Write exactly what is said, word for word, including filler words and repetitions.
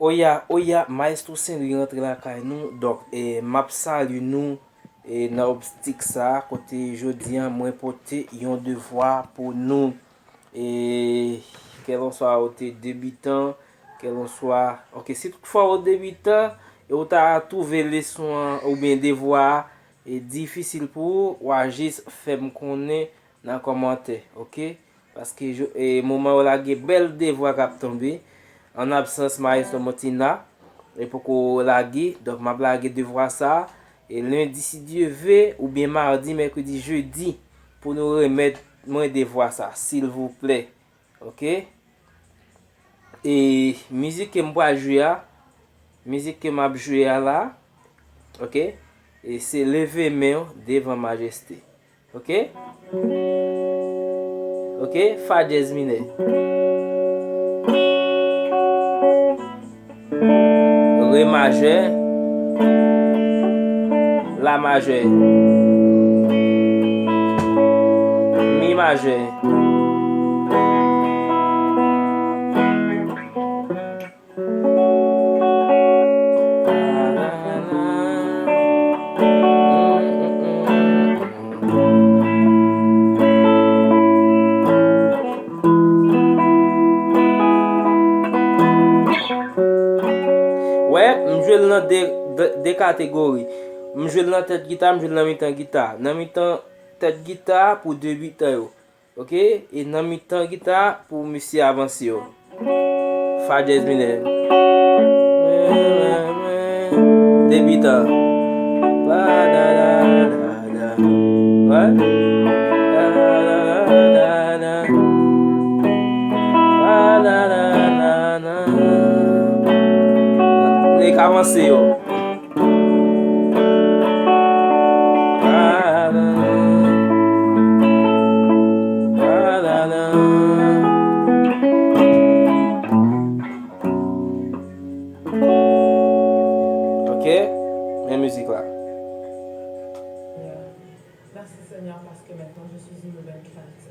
Oya, oya, Maestro Saint Louis rantre lakay nou. Donk, e, m ap salye nou, e, nan optik sa a, kote jodi a mwen pote yon devwa pou nou. E, kèlenswa ou te debitan, kèlenswa, ok, si toutfwa ou debitan, e ou ta twouve leson an oubyen devwa a, e difisil pou ou, w a jis fè m konnen nan kòmantè, ok? Paske jo-, e, moman yo la gen bèl devwa k ap tonbe. An absans Maestro Montina, e poko lage, donk m ap lage devwa sa a, e lendi si Dye ve, oubyen madi, mèkredi, jedi, pou nou remèt mwen devwa sa, silvouplè. Ok? E mizik ke m pral jwe a, mizik ke m ap jwe a la, ok? E se leve men w devan majeste. Ok? Ok, fa dyèz minè. Re majè, la majè, mi majè. Wè, m jwe l nan de, de, de kategori. M jwe l nan tèt gita, m jwe l nan mitan gita. Nan mitan tèt gita pou debitan yo. Ok? E nan mitan gita pou mesye avanse yo. Fa dyèz minè. Debitan. Wè? Nèg avanse yo. Ok, men mizik la. Merci Seigneur parce que maintenant je suis une nouvelle créature.